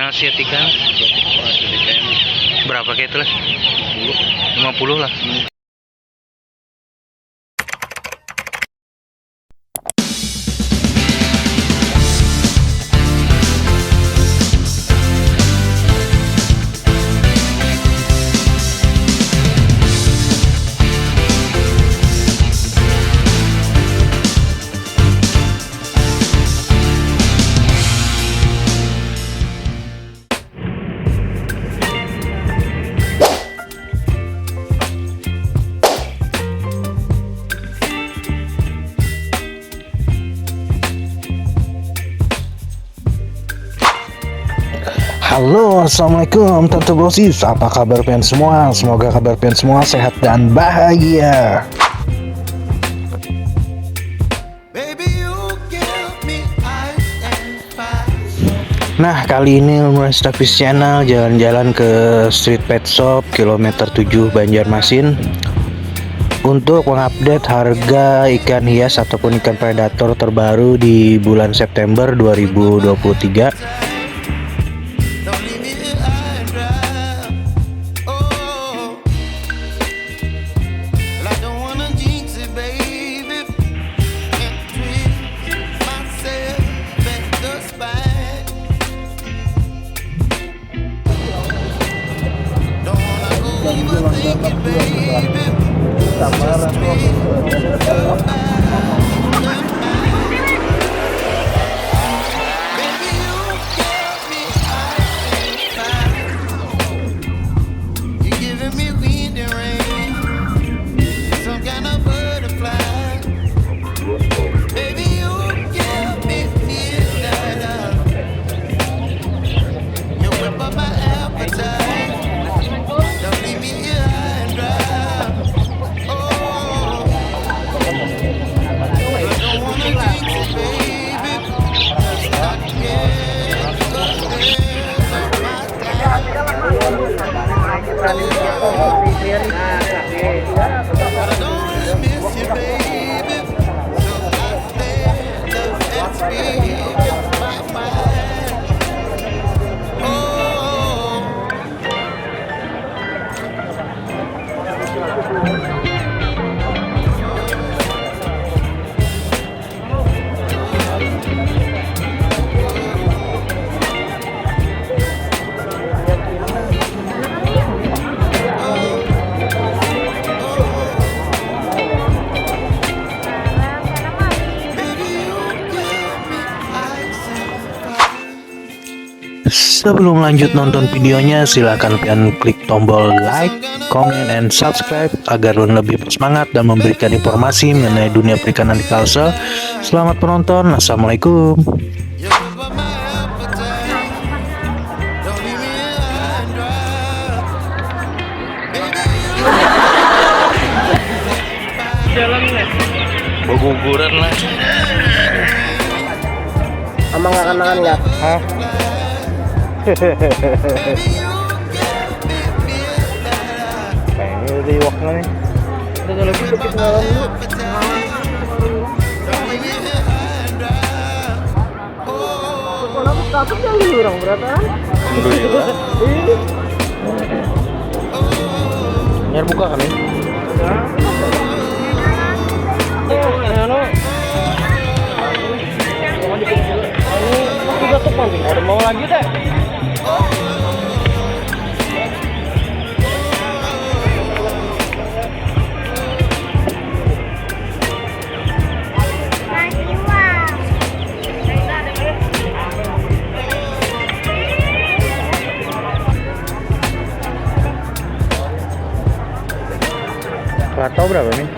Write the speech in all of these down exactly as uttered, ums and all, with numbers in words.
Asiatica. Asiatica. Berapa kayak itu lah? Lima puluh lah. Halo, assalamualaikum Tante Bosis. Apa kabar pian semua? Semoga kabar pian semua sehat dan bahagia. Nah, kali ini Lumrah Stafis Channel jalan-jalan ke Street Pet Shop kilometer tujuh Banjarmasin untuk mengupdate harga ikan hias ataupun ikan predator terbaru di bulan September dua ribu dua puluh tiga. Sebelum lanjut nonton videonya, silahkan pian klik tombol like, comment, and subscribe agar lebih bersemangat dan memberikan informasi mengenai dunia perikanan di Kalsel. Selamat menonton. Assalamualaikum. Beguguran lah. Amang nggak kenangan nggak? Hah? Kayaknya udah iwaknya nih. Udah kalau gitu kita lawan dulu. Kalau aku takut yang di orang beratan. Alhamdulillah. Nyar buka kami. Anu. Aku batuk nanti. Ada mau lagi teh? Plato berapa nih?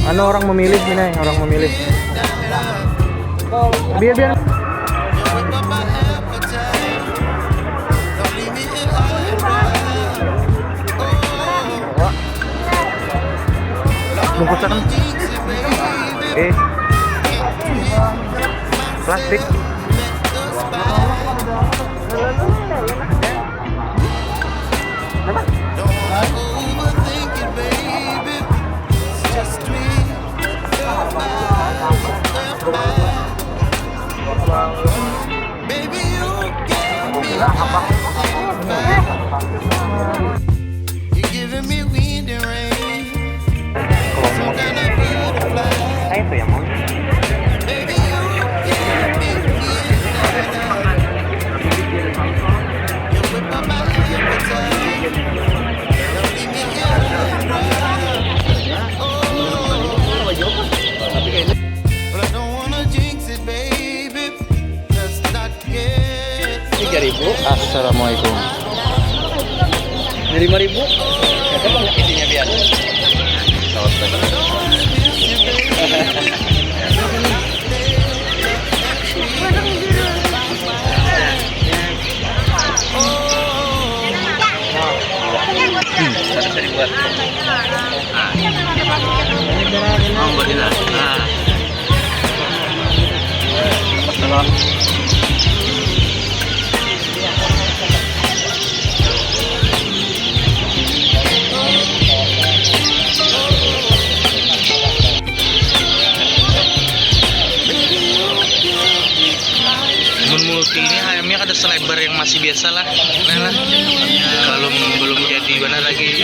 Anu, orang memilih, Minai, orang memilih. Biar, biar. Bungkusan. Eh. Plastik. Kelompok. Ah, itu ya, Mang. Tiga ribu. Assalamualaikum. Ini lima ribu. Isinya biar. Hmm, harus dibuat. Nah. Oh, buat ini. Nah. Betul. Mun multi ini hayamnya kada selebar yang masih biasa lah. Nah lah. Belum, belum jadi mana lagi.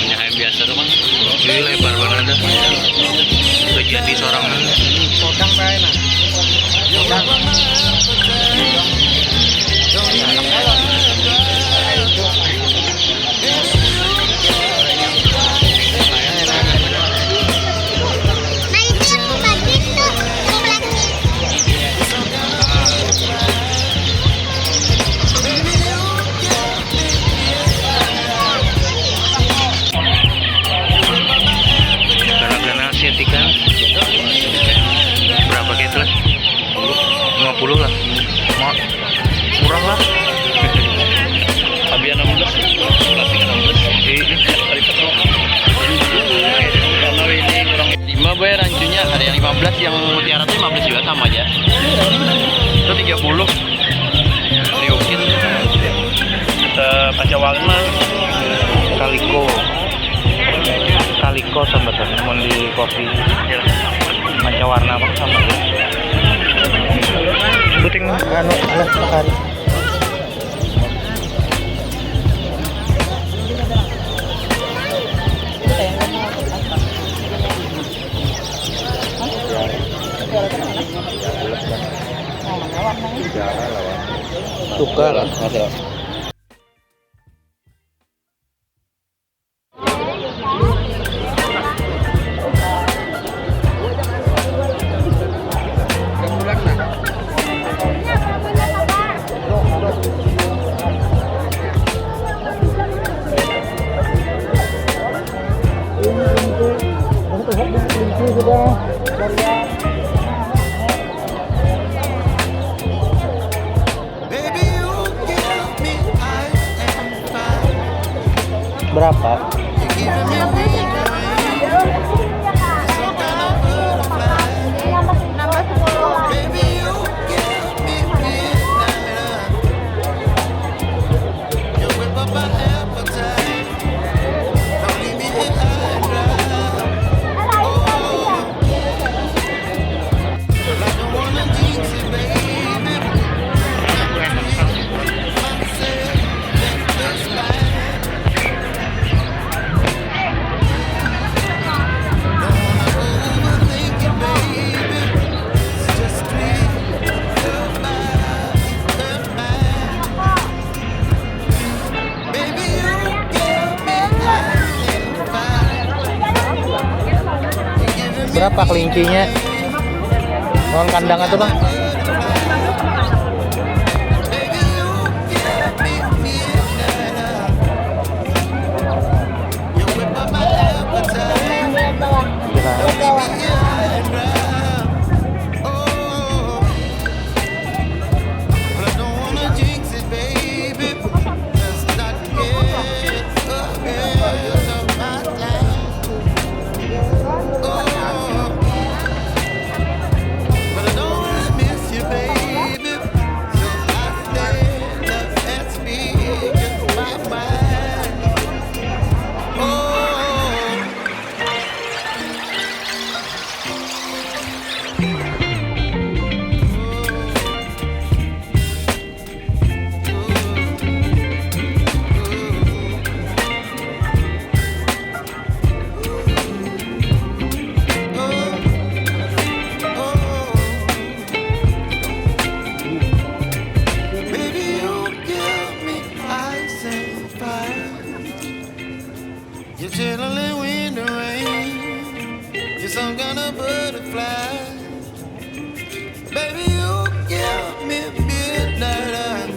Ini hayam biasa tuh kan. Ini lebar banget dah. Udah jadi seorang. Podang bae nah. Podang. Gana-gana asiatika. Berapa gitu lah? Lima puluh lah. Mau murah lah. Habis enam belas, plastik enam belas. Iya. Karena ini kurang lima, bayar rancunya, ada yang lima belas, yang mutiara tuh lima belas juga, sama aja. Itu tiga puluh. Liukin. Kita panca warna. Kaliko. Kaliko sama tuh, mun di kopi. Panca warna apa sama tuh? Puting anu, alah, makan. Tukar. Berapa? Berapa kelincinya? Uang kandang itu, Bang? You're chilling in the rain. You're some kind of butterfly. Baby, you give me midnight.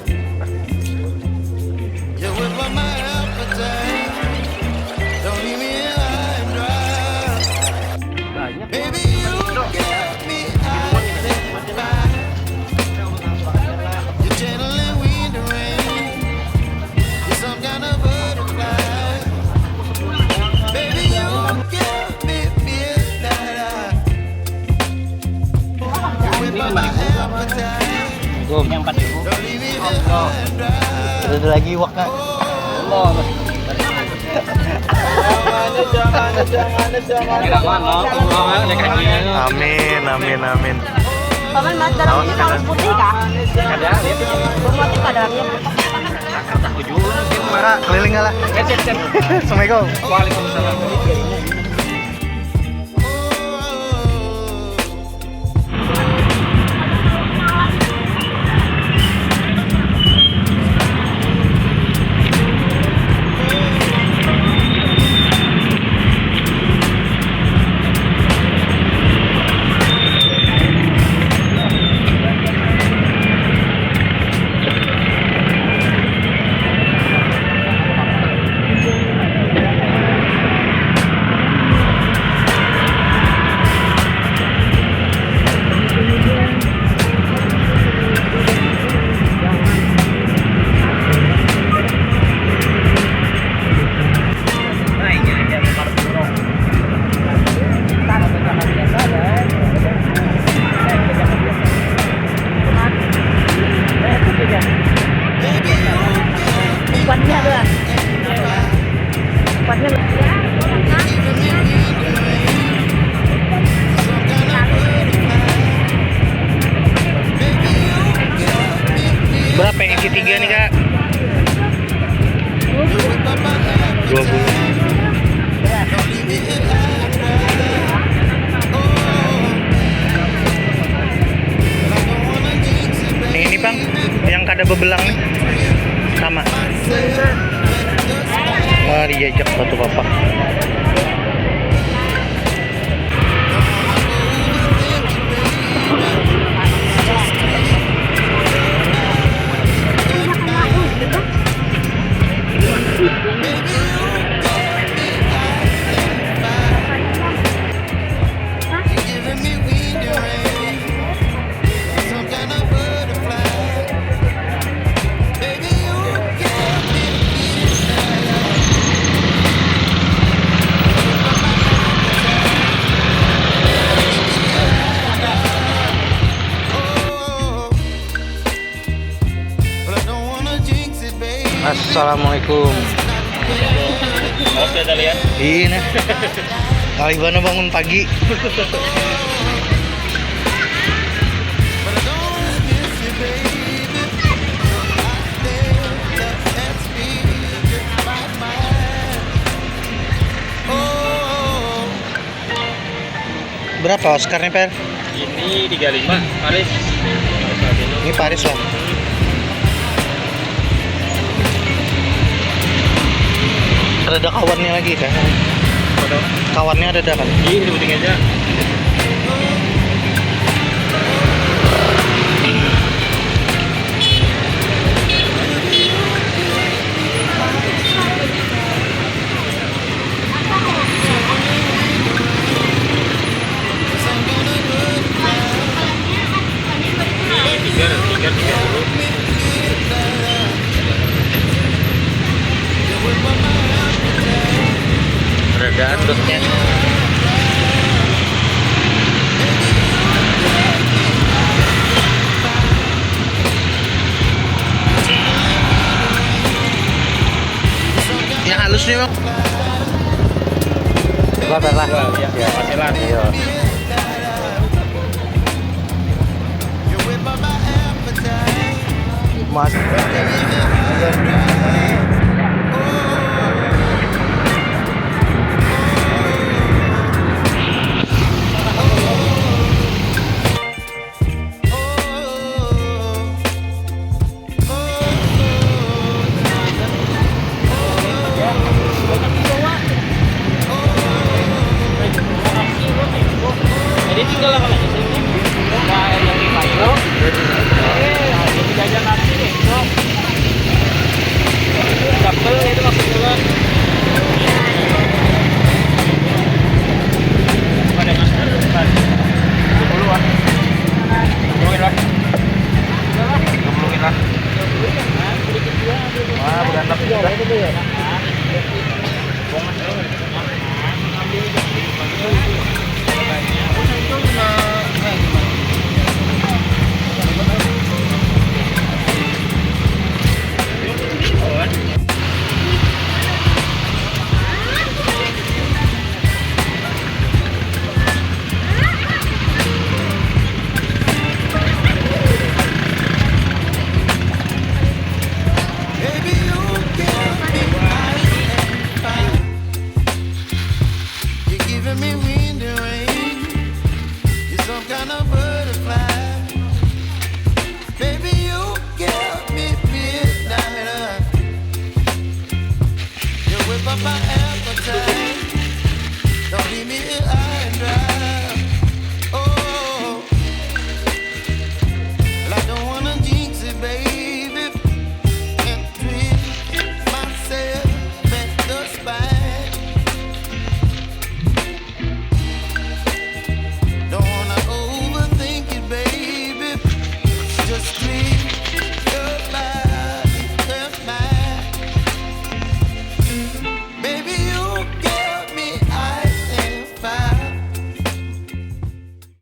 You whip up my appetite. Don't leave me here high and dry. Baby, you give me ice and fire. You're chilling in the rain. You're some kind of butterfly. Baby, you give me midnight. You whip up my appetite. Yang empat ribu. Don't leave me here high and dry. Ada lagi iwaknya. Amin, amin, amin. Paman, Mas, dalamnya harus putih kah? Ada, lihat. Putih ke dalamnya. Keliling lah. Assalamualaikum. Waalaikumsalam. Umpannya ada. Umpannya. Berapa yang isi tiga nih, Kak? Dua puluh. Nih, ini, Bang, yang kada bebelang nih. Sama. Mari jajak batu papak. Assalamualaikum. Awas ya, lihat. Ini. Ngalih banar bangun pagi. Berapa Oscar nih, Per? Ini tiga lima, Paris. Ini Paris lah. Ada, ada kawannya lagi kan? Apa tuh? Kawannya ada, ada kan? Iya, sebutin aja. Beradaan dosnya. Yang halus nih, Bang. Gua, Per, lah. Gua, iya. Iya. Pasilan. Iya. Mas. Papa appetite. Don't leave me here high and dry.